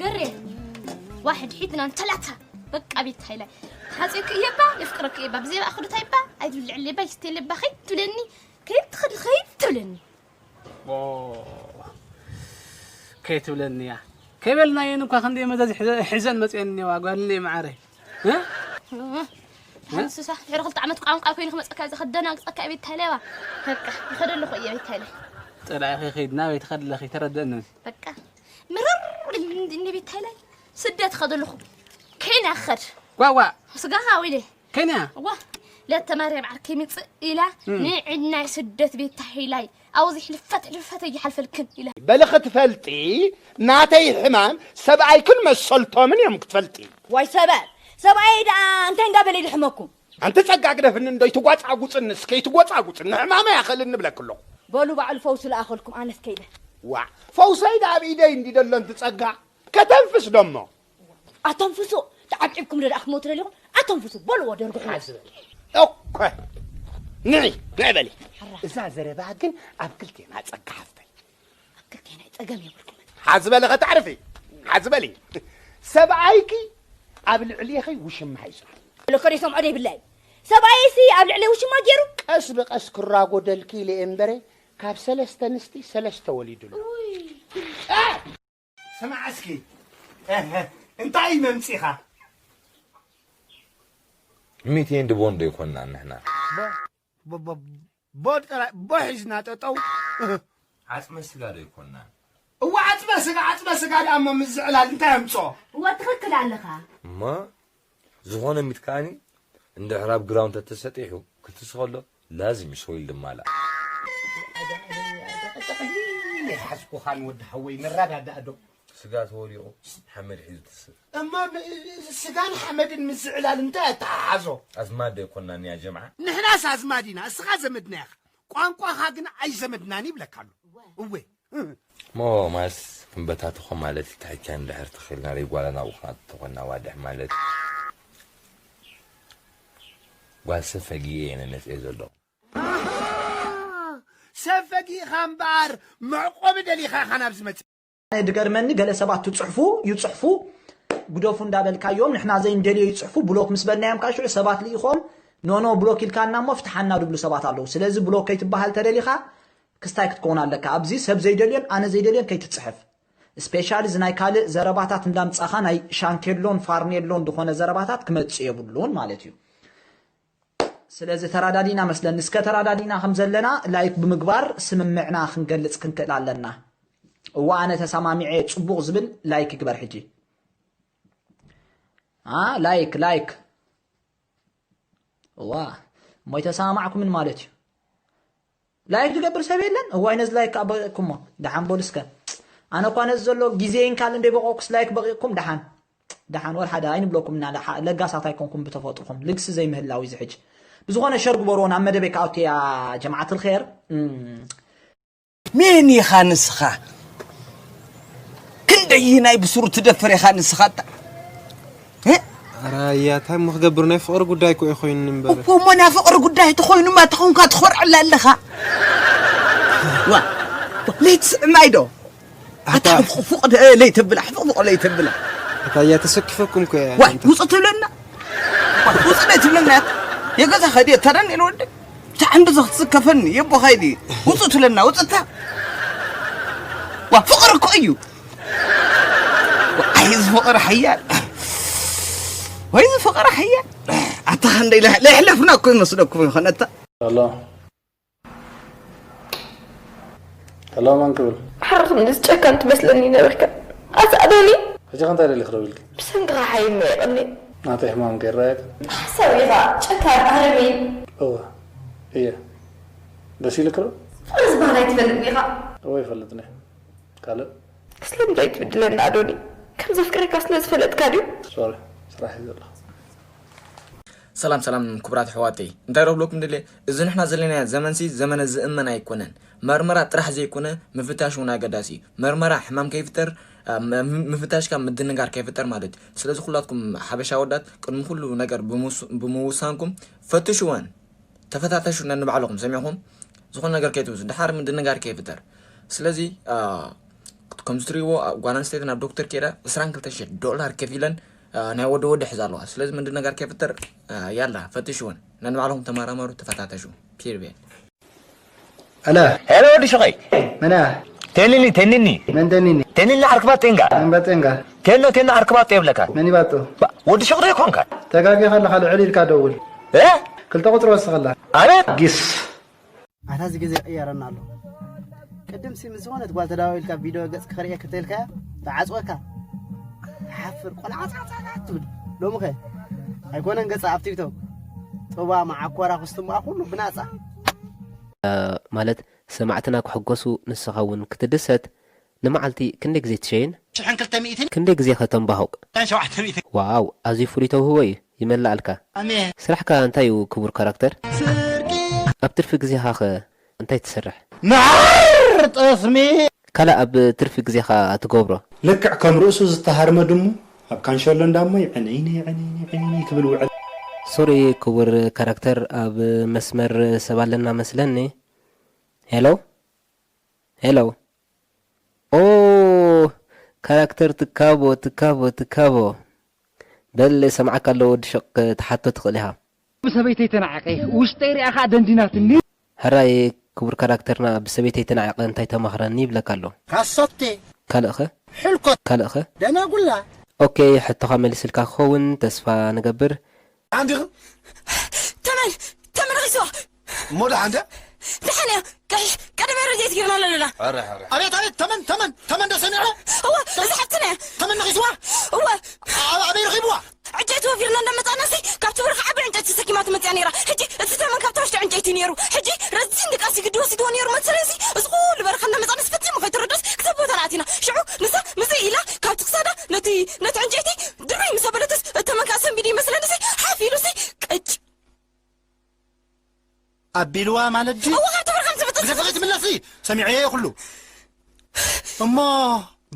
እሬ ዋሕድ ሒድና እንተላታ በቃ ቤት ሃይላይ ሓፂርክ እየባ የፍቅረክ እየባ ብዘይ ኣኽዱታ ይባ ኣይትብልዕል እየባ ይስቴል እባ ከይድ ትብለኒ ከይድ ትኸድ ኸይድ ትብለኒ ከይትብለኒ እያ ከይበልናየን እኳ ክንደይ መዘዝ ሒዘን መፅአን እኒዋ ጓል እኒአ መዓረይ ሓንሱሳ ድሕሪ ክልተ ዓመት ቋንቋ ኮይኑ ክመፀካ እዚ ከደናግፀካ ቤት ሃይላይባ በቃ ይኸደ ኣለኹ እየ ቤት ሃይላይ ጥራይ ከይድና ወይ ትኸድለኺ ተረደእንን በቃ ምርር እንደ ቤት ሃይላይ ስደት ከደልኹ ከይና ኸድ ዋዋ ስጋኻ ወይለ ከይና ዋ ለተማርያም ዓርከይ ምፅእ ኢላ ንዕናይ ስደት ቤት ሃይላይ ኣብዚ ሕልፈት ሕልፈት ኣይሓልፈልክን ኢላ በሊ ክትፈልጢ ናተይ ሕማም ሰብኣይክን መሰልቶምን እዮም ክትፈልጢ ዋይ ሰበል ሰብኣየይ ደኣ እንታይ እንዳበለ ይልሕመኩም ኣንቲ ጸጋ ግደፍኒ እንዶ ይትጓጻጉጽንስ ከይትጎጻጉጽኒ ሕማመይ ኣኸልኒ ብለኪ ኣለኹ በሉ ባዕሉ ፈውሲ ልኣኸልኩም ኣነስ ከይደ ዋ ፈውሰይ ደኣ ኣብ ኢደይ እንዲ ደሎ እንቲ ጸጋ ከተንፍስ ደሞ ኣተንፍሱ ተዓብዒብኩም ዶ ደኣ ክትሞቱ ደሊኹም ኣተንፍሱ በልዎ ደርግሑ እኮ ንዒ ንዒ በሊ እዛ ዘረባ ግን ኣብ ክልቴና ጸጋ ሓፍተይ ክልቴና ጸገም የብልኩም ሓዚ በሊ ከተዕርፊ ሓዚ በሊ ሰብኣይኪ ኣብ ልዕሌኺ ውሽማ ሒዙ ኣሎ ለከደ ሰምዖ ደይብላይ ሰብኣየይሲ ኣብ ልዕለ ውሽማ ገይሩ ቀስ ብቀስ ክራጎደልኪ ኢለ እምበረ ካብ ሰለስተ ኣንስቲ ሰለስተ ወሊዱሉ ስማዕ እስኪ እንታይ መምፂኻ ሚት ኤንድ ቦንድ ኣይኮንናን ንሕና ቦ ጥራይ ቦ ሒዝና ጠጠው ዓፅመ ስጋ ዶ ኣይኮንናን እዋ ዓፅመ ስጋ ዓፅመ ስጋ ደኣ እሞ ምስ ዝዕላል እንታይ ኣምፅኦ እዋ ትኽክል ኣለኻ እሞ ዝኾነ ሚት ከኣኒ እንድሕር ኣብ ግራውንድ ተተሰጢሑ ክትስኸሎ ላዚም ሶይል ድማላ ሓዝኩኻን ወዲ ሓወይ ንረዳዳእ ዶ ስጋ ተወዲቑ ሓመድ ሒዙ ትስእ እሞ ስጋን ሓመድን ምስ ዝዕላል እንታይ ኣተሓሓዞ ኣዝማድ ዶ ኣይኮንናን እያ ጀምዓ ንሕናስ ኣዝማድ ኢና እስኻ ዘመድና ኢኻ ቋንቋኻ ግን ኣይዘመድናን ይብለካ ኣሎ እወ እሞ ማስ ክንበታተኾ ማለት እዩ ትሕቻ እንድሕር ተኺልና ደይ ጓላ ናብኡ ክንኣቱ ተኾንና ዋድሕ ማለት ጓል ሰብ ፈጊኤ እየ ነመፅኤ ዘሎ ሰብ ፈጊእኻ እምበኣር መዕቆቢ ደሊኻ ኢኻ ናብዚ መፅእ ድገርመኒ ገለ ሰባት ትፅሕፉ ይፅሕፉ ግደፉ እንዳበልካዮም ንሕና ዘይንደልዮ ይፅሕፉ ብሎክ ምስ በልናዮም ከዓ ሽዑ ሰባት ልኢኾም ኖኖ ብሎክ ኢልካና እሞ ፍትሓና ድብሉ ሰባት ኣለዉ ስለዚ ብሎክ ከይትበሃል ተደሊኻ ክስታይ ክትከውን ኣለካ ኣብዚ ሰብ ዘይደልዮን ኣነ ዘይደልዮን ከይትፅሕፍ specially እዚ ናይ ካልእ ዘረባታት እንዳምፃኻ ናይ ሻንኬሎን ፋርኔሎን ዝኾነ ዘረባታት ክመፅእ የብሉን ማለት እዩ ስለዚ ተራዳዲና መስለኒ እስከ ተራዳዲና ከም ዘለና ላይክ ብምግባር ስምምዕና ክንገልፅ ክንክእል ኣለና እዋ ኣነ ተሰማሚዐ ፅቡቕ ዝብል ላይክ ይግበር ሕጂ ላይክ ላይክ እዋ እሞ ኣይተሰማማዕኩምን ማለት እዩ ላይክ ዝገብር ሰብ የለን እዋይ ነዚ ላይክ ከዓ በቂቕኩሞ ደሓን በሉ እስከ ኣነ እኳ ነዚ ዘሎ ግዜን ካልእ እንደይበቆኩስ ላይክ በቂቕኩም ደሓን ደሓን ወላ ሓደ ኣይንብለኩም እና ለጋሳት ኣይኮንኩም ብተፈጥርኩም ልግሲ ዘይምህላው እዚ ሕጂ ብዝኾነ ሸር ግበርዎ ናብ መደበይ ክኣቱ እያ ጀማዓት ልኸር መን ኢኻ ንስኻ? ክንደይ ናይ ብሱሩ ትደፍር ኢኻ ንስኻ? ኣታ ራያ እንታይ እሞ ክገብር ናይ ፍቕሪ ጉዳይ እኮ እዩ ኮይኑ እምበር። እኮ እሞ ናይ ፍቕሪ ጉዳይ ተኾይኑማ ተኾንካ ትኾርዐላ ኣለኻ። ዋ ለይትስዕማይ ዶ? ኣታ ፉቕ ለይተብላ ፉቕ ለይተብላ። ኣታ እያ ተሰኪፈኩም እኮ እያ። ዋይ ውፁ ትብለና ውፅእ ትብለና የገዛ ኸዲ ተረን ኢሉ ወዲ ብታዕሚ ብዘኽትስከፈኒ የቦ ኸይዲ ውፅእ ትብለና ውፅእታ ዋ ፍቕሪ እኮ እዩ ኣይ እዚ ፍቕሪ ሓያል ወይ እዚ ፍቕሪ ሓያል ኣታ ኸንደይ ለሕለፍና እኮ ይመስለኩም ይኾነታ ሰላም ኣንክብል ሕርኽ ምንስ ጨካን ትመስለኒ ነበርካ ኣዛ ኣዶኒ ሕጂ ከንታይ ደሊኽ ደው ኢልኪ ብሰንክኻ ሓይመ የቐኒ ናተይ ሕማም ከይረኣየክ ሓሳብ ኢኻ ጨካን ኣረሜን እወ እየ ደስ ኢልክ ዶ ፍቕሪ ዝበሃል ኣይትፈልጥን ኢኻ እወ ይፈልጥኒ ካልእ ስለምንታይ ትብድለኒ ኣዶኒ ከም ዘፍቅረካ ስለ ዝፈለጥካ ድዩ ሶሪ ስራሕ እዩ ዘለኹ ሰላም ሰላም ክቡራት ኣሕዋተይ እንታይ ረብለኩም ደልየ እዚ ንሕና ዘለናዮ ዘመንሲ ዘመነ ዝእመን ኣይኮነን መርመራ ጥራሕ ዘይኮነ ምፍታሽ እውን ኣገዳሲ እዩ መርመራ ሕማም ከይፍጠር ምፍታሽ ካብ ምድንጋር ከይፍጠር ማለት እዩ ስለዚ ኩላትኩም ሓበሻ ወዳት ቅድሚ ኩሉ ነገር ብምውሳንኩም ፈትሽወን ተፈታተሹ ነንባዕልኹም ሰሚዕኹም ዝኾነ ነገር ከይትብዙ ድሓር ምድንጋር ከይፍጠር ስለዚ ከምዚ ትሪእዎ ጓል ኣንስተይቲ ናብ ዶክተር ከይዳ ዕስራን ክልተን ሽሕ ዶላር ከፊለን ናይ ወዲ ወዲ ሕዛ ኣለዋ። ስለዚ ምንድን ነገር ከይፍጠር ያላ ፈትሽወን፣ ነንባዕልኹም ተመራመሩ፣ ተፈታተሹ። ፒርቤ ኣላ ሄሎ ወዲ ሹቐይ መና ቴንኒ ቴንኒ መን ተኒኒ ቴንኒ ዓርክባት ጤንጋ መን ባጤንጋ ቴኖ ቴኖ ዓርክባት የብለካ መን ይባጦ ወዲ ሹቕ ዘይኮንካ ተጋጊኻ ኣለኻ ልዕል ኢልካ ደውል እ ክልተ ቁፅሪ ወስኸላ ኣቤት ጊስ ኣታ እዚ ግዜ ይቕየረና ኣሎ። ቅድም ሲ ምስ ዝኾነት ጓል ተዳዋዊልካ ቪድዮ ገጽ ክኽርእየ ክትልካ ተዓጽወካ ትሓፍር ቆልዓ ጻጻጻ ትብል። ሎሚ ኸ ኣይኮነን ገጻ ኣብ ቲክቶክ ጥባ መዓኮራ ክስትምኣ ኩሉ ብናጻ ማለት ሰማዕትና ክሕጎሱ ንስኻ እውን ክትድሰት ንመዓልቲ ክንደይ ግዜ ትሸይን? ሽሕን ክልተ ሚእትን ክንደይ ግዜ ኸ ተንባሁቕ? ሸውዓተ ሚእትን ዋው ኣዝዩ ፍሉይ ተውህቦ እዩ ይመላኣልካ። ኣሜን ስራሕካ እንታይ እዩ ክቡር ካራክተር? ኣብ ትርፊ ግዜኻ ኸ እንታይ ትሰርሕ? መዓር ጠስሚ ካልእ ኣብ ትርፊ ግዜኻ ትገብሮ? ልክዕ ከም ርእሱ ዝተሃርመ ድሙ ኣብ ካንሸሎ እንዳሞ ይዕነይኒ ይዕነይኒ ይዕነይኒ ክብል ውዕል። ሶሪ ክቡር ካራክተር ኣብ መስመር ሰብ ኣለና መስለኒ። ሄሎ ሄሎ ኦ ካራክተር ትካቦ ትካቦ ትካቦ በል ሰምዓካ ኣለዎ ወዲ ሸቕ ክትሓቶ ትኽእል ኢኻ። ብሰበይተይ ተናዒቐ ውሽጠይ ሪኣ ከዓ ደንዲናትኒ። ሕራይ ክቡር ካራክተርና ብሰበይተይ ተናዒቐ እንታይ ተማኽረኒ ይብለካ ኣሎ። ካሶቴ ካልእኸ ሕልኮት ካልእኸ ደናጉላ ኦኬ ሕቶኻ መሊስልካ ክኸውን ተስፋ ንገብር። ሓንቲ ተመን ተመን ኺስዋ እሞ ደሓንደ ደሓን እያ ቀሽ ቀደም ረድኤት ጌርና ኣለና ኣቤት ኣቤት ተመን ተመን ተመን ዶ ሰሚዐ እወ እዚ ሓፍትና እያ ተመን ነኺስዋ እወ ኣበይ ረኺብዋ ዕንጨይቲ ወፊርና እንዳመጻና ሲ ካብቲ በረኻ ዓቢ ዕንጨይቲ ተሰኪማ ትመጽያ ነይራ ሕጂ እቲ ተመን ካብታ ውሽጢ ዕንጨይቲ ነይሩ ሕጂ ረዚን ድቃሲ ግዲ ወሲድዎ ነይሩ መሰለሲ እዚ ኩሉ በረኻ እንዳመጻና ሲ ፈጺሙ ከይተረዳስ ክሳብ ቦታና ኣቲና ሽዑ ንሳ ምስዚ ኢላ ካብቲ ክሳዳ ነቲ ነቲ ዕንጨይቲ ድርበይ ምስ ኣበለትስ እተመን ከዓ ሰንቢዱ ይመስለኒ ሲ ሓፍ ኢሉ ሲ ቅጭ ኣቢልዋ ማለት ድዩ እወ ካብቲ በረኻ ምስ መጸ ብዘፈቒት ምለሲ ሰሚዐዮ እየ ኩሉ እሞ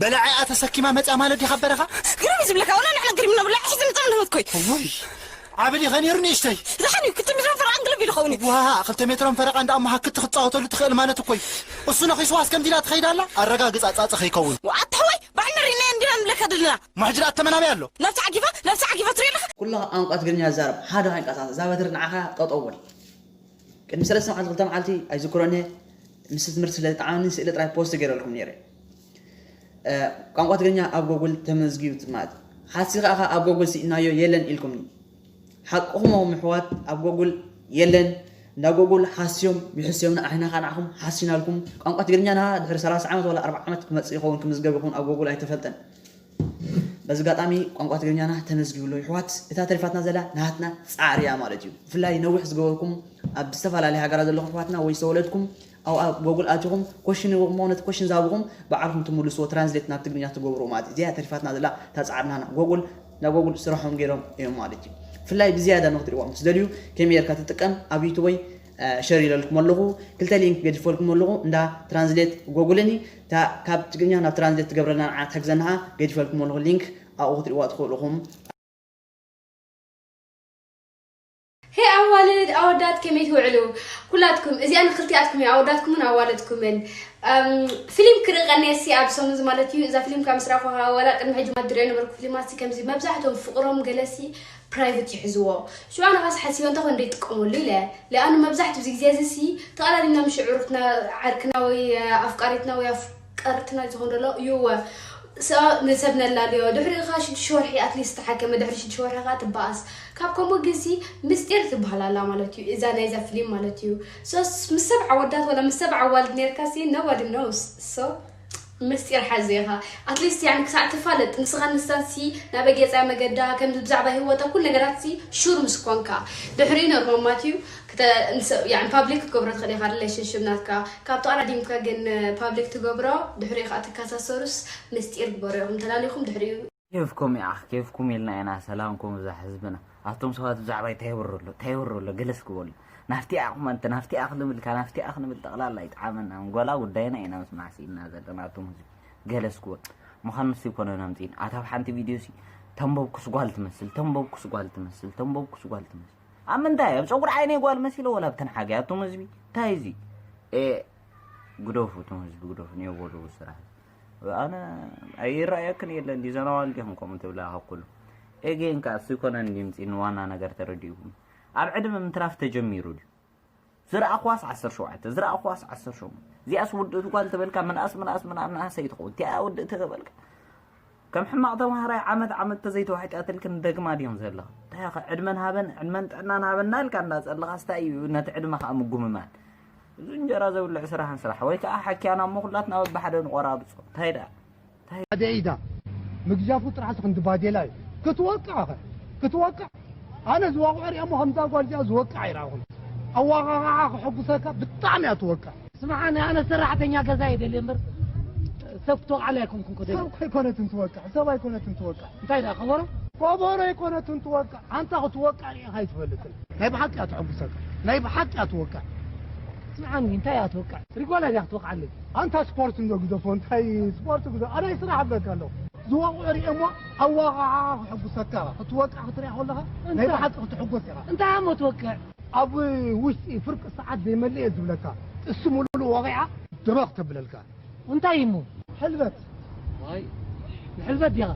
በላዒኣ ተሰኪማ መፅያ ማለት ድዩ ካብ በረኻ ግርም እዩ ዝብለካ ወላ ንሕና ግርም ኢና ብላዕ ሕዚ ንጠም ንህትኮይ ውይ ዓብዲ ኸ ነይሩ ንእሽተይ ዝሓን እዩ ክልተ ሜትሮን ፈረቓን ግልብ ኢሉ ኸውን እዩ ዋ ክልተ ሜትሮን ፈረቓ እንዳ ኣመሃክት ክትፃወተሉ ትኽእል ማለት እኮ እዩ እሱ ነኺስዋ እስከምዚ ኢላ ትኸይድ ኣላ ኣረጋግፃ ፃፅ ኸይከውን ኣታ ሕዋይ ባዕልና ርኢናዮ እንዲና ንብለካ ዘለና ማሕጅራት ተመናበይ ኣሎ ነብሲ ዓጊባ ነብሲ ዓጊባ ትርኢ ኣለኻ ኩላ ቋንቋ ትግርኛ ዝዛረብ ሓደ ኮይንካ እዛ በትሪ ንዓኻ ጠጠው በል። ቅድሚ ሰለስተ መዓልቲ ክልተ መዓልቲ ኣይዝክሮን እየ ምስ ትምህርቲ ስለ ዝጠዓመኒ ስእሊ ጥራይ ፖስት ገይረልኩም ነይረ። እ፣ ቋንቋ ትግርኛ ኣብ ጎጉል ተመዝጊቡ ማለት ሓሲኻ ኢኻ ኣብ ጎጉል ስኢናዮ የለን ኢልኩምኒ። ሓቅኹም ኢኹም ኣሕዋት ኣብ ጎጉል የለን እንዳ ጎጉል ሓስዮም ይሕስዮምና ኣሕና ኸኣ ንዓኹም ሓሲናልኩም ቋንቋ ትግርኛና ድሕሪ ሰላሳ ዓመት ዋላ ኣርብዓ ዓመት ክመጽእ ይኸውን ክምዝገብ ይኸውን ኣብ ጎጉል ኣይተፈልጠን። በዚ ኣጋጣሚ ቋንቋ ትግርኛና ተመዝጊቡ ኣሎ ይሕዋት እታ ተሪፋትና ዘላ ናትና ጻዕሪ እያ ማለት እዩ ብፍላይ ነዊሕ ዝገበርኩም ኣብ ዝተፈላለየ ሃገራት ዘለኹም ኣሕዋትና ወይ ዝተወለድኩም ኣብኣ ጎጉል ኣቲኹም ኮሽን ይህብኹም ነቲ ኮሽን ዝሃብኹም ባዕልኹም ትምልስዎ ትራንስሌት ናብ ትግርኛ ትገብርዎ ማለት እዩ እዚኣ ተሪፋትና ዘላ እታ ጻዕርናና ጎጉል ናብ ጎጉል ስራሖም ገይሮም እዮም ማለት እዩ ብፍላይ ብዝያዳ ንክትሪእዎም ትደልዩ ከመይ ጌርካ ትጥቀም ኣብ ዩቱበይ ሸር ኢለልኩም ኣለኹ ክልተ ሊንክ ገዲፈልኩም ኣለኹ እንዳ ትራንስሌት ጎጉልን ካብ ትግርኛ ናብ ትራንስሌት ትገብረልና ንዓ ትሕግዘና ገዲፈልኩም ኣለኹ ሊንክ ኣብኡ ክትሪእዋ ትኽእሉ ኢኹም ሄይ ኣዋልድ ኣወዳት ከመይ ትውዕሉ ኩላትኩም እዚኣ ንክልቲኣትኩም እየ ኣወዳትኩምን ኣዋልድኩምን ፊልም ክርኢ ቀንየ ሲ ኣብ ሰሙን እዚ ማለት እዩ እዛ ፊልም ካብ ምስ ረኣኹ ዋላ ቅድሚ ሕጂ ማድርዮ ነበርኩ ፊልማት ሲ ከምዚ መብዛሕትኦም ፍቅሮም ገለሲ ፕራይቨት ይሕዝዎ ሽዑ ኣነ ካስ ሓሲበ እንታይ ኮን ይጥቀመሉ ኢለ ለኣኑ መብዛሕትኡ እዚ ግዜ እዚ ሲ ተቐዳዲምና ምሽ ዕሩክትና ዓርክና ወይ ኣፍቃሪትና ወይ ኣፍቀርትና ዝኾን ዘሎ ይወ ንሰብ ነላልዮ ድሕሪኡ ከዓ ሽዱሽተ ወርሒ ኣትሊስት ተሓከመ ድሕሪ ሽዱሽተ ወርሒ ከዓ ትበኣስ ካብ ከምኡ ግንሲ ምስጢር ትበሃል ኣላ ማለት እዩ እዛ ናይዛ ፍሊም ማለት እዩ ሶስ ምስ ሰብ ዓወዳት ወላ ምስ ሰብ ዓዋልድ ነርካ ሲ nobody knows so ምስጢር ሓዚ ኢኻ ኣትሊስት ያኒ ክሳዕ ትፋለጥ ንስኻ ንሳሲ ናበይ ገጻ መገዳ ከምዚ ብዛዕባ ህይወታ ኩሉ ነገራት ሲ ሹር ምስ ኮንካ ድሕሪኡ ኖርማል ማለት እዩ ፓብሊክ ክትገብሮ ትኽእል ኢኻ ሪሌሽንሽፕ ናትካ ካብ ተቐዳዲምካ ግን ፓብሊክ ትገብሮ ድሕሪኡ ከዓ ትከሳሰሩስ ምስጢር ግበሩ ኢኹም ተላሊኹም ድሕሪኡ ኬፍኩም ይኣኽ ኬፍኩም ኢልና ኢና ሰላም ክምብዛሕ ህዝብና ኣቱም ሰባት ብዛዕባይ እንታይ የውሩ ኣሎ እንታይ የውሩ ኣሎ ገለ እስኪ በሉ ናፍቲ ኣኹም ኣንተ ናፍቲ ኣኽ ንብል ካ ናፍቲ ኣኽ ንብል ጠቕላላ ኣይጠዓመናን ጓላ ጉዳይና ኢና ምስማዕ ስኢንና ዘለና ኣቱም ህዝቢ ገለ እስኪ በሉ ምዃኑ ንሱ ይኮነ ነምፂን ኣታ ኣብ ሓንቲ ቪድዮ ሲ ተንበብኩስ ጓል ትመስል ተንበብኩስ ጓል ትመስል ተንበብኩስ ጓል ትመስል ኣብ ምንታይ ኣብ ፀጉሪ ዓይነይ ጓል መሲለ ወላ ብተን ሓገይ ኣቱም ህዝቢ እንታይ እዚ ግደፉ እቶም ህዝቢ ግደፉ ንየው በሉ ስራሕ ኣነ ኣይረኣየክን የለን ድዩ ዘናዋል ዲኹም ከምኡ ትብላ ካብ ኩሉ ኤጌን ከኣ እሱ ይኮነን ድምፂ ንዋና ነገር ተረዲእኩም ኣብ ዕድመ ምትራፍ ተጀሚሩ ድዩ ዝረኣኽዋስ ዓሰርተ ሸውዓተ ዝረኣኽዋስ ዓሰርተ ሸሞንተ እዚኣስ ውድእቲ ጓል ተበልካ ምንኣስ ምንኣስ ምንኣስ ምንኣስ ኣይትኸውን እቲኣ ውድእቲ ተበልካ ከም ሕማቕ ተምሃራይ ዓመት ዓመት ተዘይተዋሒጣትልክን ደግማ ድዮም ዘለኻ እንታይ ኸ ዕድመን ሃበን ዕድመን ጥዕናን ሃበና ኢልካ እንዳጸለኻስ እንታይ እዩ ነቲ ዕድመ ከኣ ምጉምማን እዚ እንጀራ ዘብልዕ ስራሕን ስራሕ ወይ ከኣ ሓኪያና እሞ ኩላትና በብሓደ ንቆራብጾ እንታይ ደኣ ሓደ ኢዳ ምግጃፉ ጥራሕ ክንዲ ባዴላ እዩ ክትወቅዕ ኸ ክትወቅዕ ኣነ ዝዋቕዑ ሪኦሞ ከምዛ ጓል እዚኣ ዝወቅዕ ኣይረኣኹን ኣዋቓቕዓ ክሕጉሰካ ብጣዕሚ እያ ትወቅዕ ስምዓኒ ኣነ ሰራሕተኛ ገዛ እየ ደልየ እምበር ሰብ ክትወቕዓለይ ኣይኮንኩን ክደልየ ሰብ ኣይኮነትን ትወቅዕ ሰብ ኣይኮነትን ትወቅዕ እንታይ ደኣ ከበሮ ከበሮ ኣይኮነትን ትወቅዕ ኣንታ ክትወቅዕ ሪኢኻ ኣይትፈልጥን ናይ ብሓቂ እያ ተሐጉሰካ ናይ ብሓቂ እያ ትወቅዕ ስምዓኒ እንታይ እያ ትወቅዕ ሪጎላ ድያ ክትወቅዓለይ ኣንታ ስፖርት እንዶ ግደፎ እንታይ ስፖርት ግደ ኣነ ስራሕ እብለካ ኣለኹ ዝወቕዑ ሪኦሞ ኣዋቕዓ ክሕጉሰካ ክትወቅዕ ክትሪኣ ከለኻ ናይ ብሓቂ ክትሕጎስ ኢኻ እንታይ እሞ ትወቅዕ ኣብ ውሽጢ ፍርቂ ሰዓት ዘይመልእ እየ ዝብለካ ጥሲ ሙሉእ ወቒዓ ድበኽ ተብለልካ እንታይ እሞ ሕልበት ዋይ ንሕልበት ዲኻ